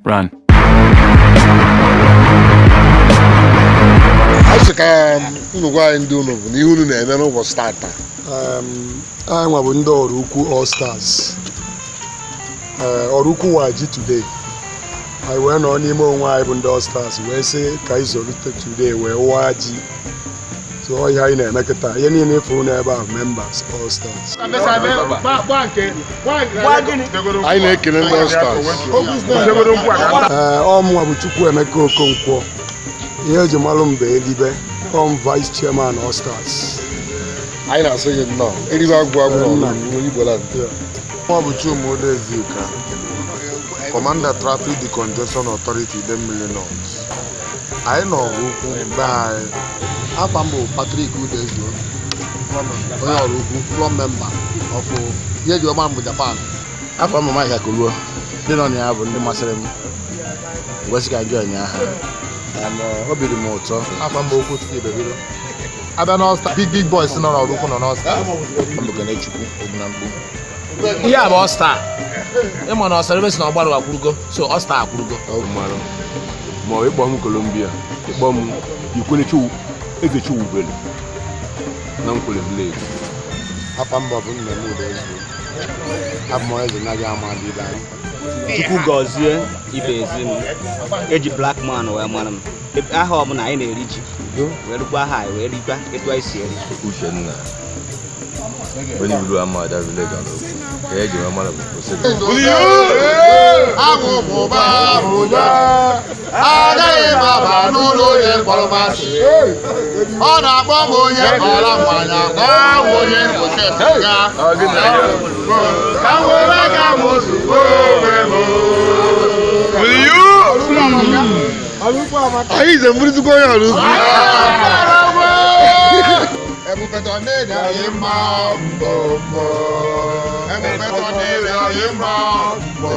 Run. Anyị sị ka unu gwa anyị ndị unu bụ na ihe unu na-eme n'ụbọchị tata. Anyị nwa bụ ndị Oraukwu All Stars. Ee, Oraukwu wa ji today. Anyị wee nọ n'ime onwe anyị bụ ndị All Stars wee sị ka anyị zolite today wee waa ji. So ọ ihe anyị na-eme kịta, ihe niile ịfụrụ n'ebe a, members All Stars. Anyị na-ekele ndị All Stars. Ee, ọ mụnwa bụ Chukwuemeka Okonkwo, ihe eji malụ mba elibe ọm, vice chairman All Stars. Anyị na-asị gị nnọọ, eribe agwụ agwụ Nna. n'ọrụ Igbo land. Ọ bụ Chuma Odezika, Commander Traffic Decongestion Authority, Idemmili North. Anyị nọ Oraukwu be anyị. Afa m bụ Patrick Udezuo, onye Oraukwu, club member of ihe eji ọma mbụ Japan. Afọ m Mike Akoluo. Ndị nọ na ya bụ ndị masịrị m wesị ka join ya ha and obi dị m ụtọ. Afa m bụ Okwuchukwu Ibebiro. Abịa n'All, big big boys nọ n'Oraukwu nọ n'All. Mbụ Kenechukwu Ogbunamkpu. Ihe a bụ All Star. Ịma na ọsara ebe si na ọgbarụ akwụrugo, so All Star akwụrugo. Mmanụ ma ọ ịkpọ m Colombia, ịkpọ m Ikwere Eze Chiwubelu na Nkwere village. Afa mbọ bụ nna m Udezuo, abụ m onye eze naghị ama dị ibe anyị. Chukwu gọzie ibe ezi m eji black man wee mara m. Aha ọbụla anyị na-eri ji wee rukwa aha anyị wee rikwa etu anyị si eri. Uchenna, onye buru Amada village Oraukwu ka eji wee mara bụ kwụsịrị. Agwụgwụba ụja agaghị m aba n'ụlọ onye kpọrọ m asị. Ọ na-akpọ m onye ọla mmanya na onye kwụsị siga ka m were aka m ozugbo onwe m. Anyị ze mburịtụkwa onye Oraukwu. Ebubetọ na-ede anyị mma mbọ mbọ. Ebubetọ na-ede anyị mma mbọ.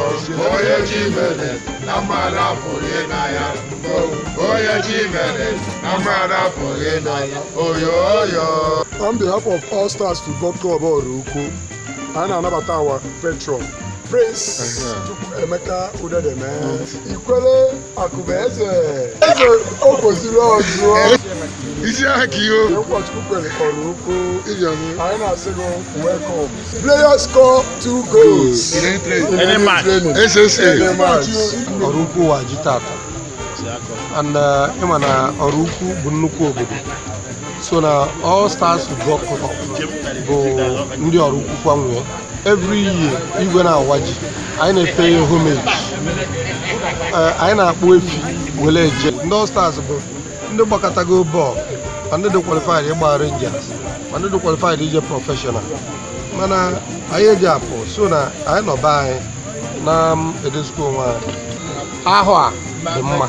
Onye chi mere na mmadụ apụghị na ya mbọ. Onye chi mere na mmadụ apụghị na ya. Oyo oyo. On behalf of All Stars Football Club Oraukwu, anyị na-anabata our patron, Prince Chukwuemeka Udedeme, Ikwere Akụbeze, Eze Okwesiri Ọzụọ. Isi aka ihe. Ụkọchukwu kwere Oraukwu. Anyị na-asị gị welcome. Players score two goals in any match. SSA. Any match. Oraukwu wa ji tata and ịma na Oraukwu bụ nnukwu obodo, so na All Stars Football Club bụ ndị Oraukwu kwanwee. Every year igwe na-awa ji, anyị na-epe ya homage. Anyị na-akpụ efi were eje. Ndị All Stars bụ ndị gbakọtago bọọlụ, ma ndị dị qualified ịgba Rangers, ma ndị dị qualified ije professional, mana anyị eji apụ, so na anyị nọ be anyị na-edozikwa onwe anyị. Ahụ a dị mma,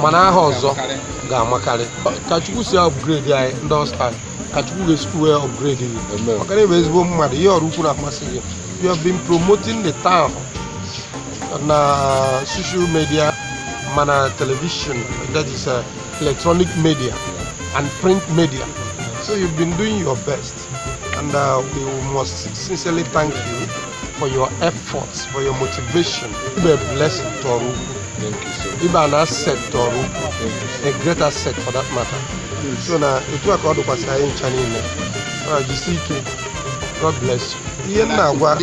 mana aha ọzọ ga-amakarị. Ka Chukwu si upgrade anyị ndị All Stars, ka Chukwu ga-esikwu wee upgrade gị, maka na ịbụ ezigbo mmadụ. Ihe Oraukwu na-amasị gị. You have been promoting the town na social media, mana television, that is electronic media and print media, so you've been doing your best and we must sincerely thank you for your efforts, for your motivation. Be a blessing to Oraukwu. Thank you so much. Ịba an asset to Oraukwu, a great asset for that matter. So na etu a ka ọ dịkwasị anyị ncha niile. Ọ jisi ike. God bless you. Ihe m na-agwa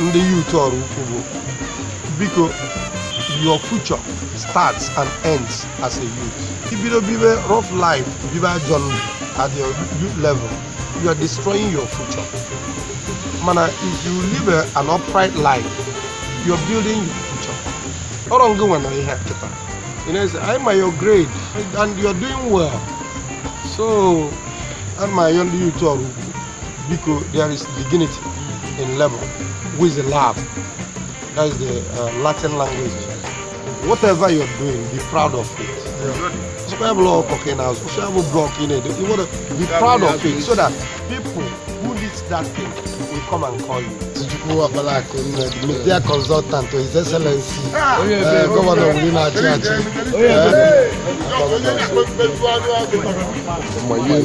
ndị youth Oraukwu bụ, biko, your future starts and ends as a youth. Ibido bibe rough life, bibe ajọ ndụ at your youth level, you are destroying your future. Mana if you live an upright life, you are building your future. Ọrọ ngị nwe nọ ihe a kịta. You know, say, I'm your grade and you are doing well. So, and my young youth Oraukwu, biko, there is dignity in labor, with the lab. That is the Latin language. Whatever you're doing, be proud of it. Square block, okay, now, square block in it. You want to be proud of it so that people who need that thing will come and call you. Chukwu Akpalakụ nne, the media consultant to His Excellency Governor Willie na-achị achị. Ma you,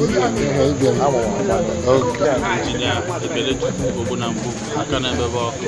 okay. Injinia Ebelechukwu Ogbunamkpu, aka na-emebe ọkụ.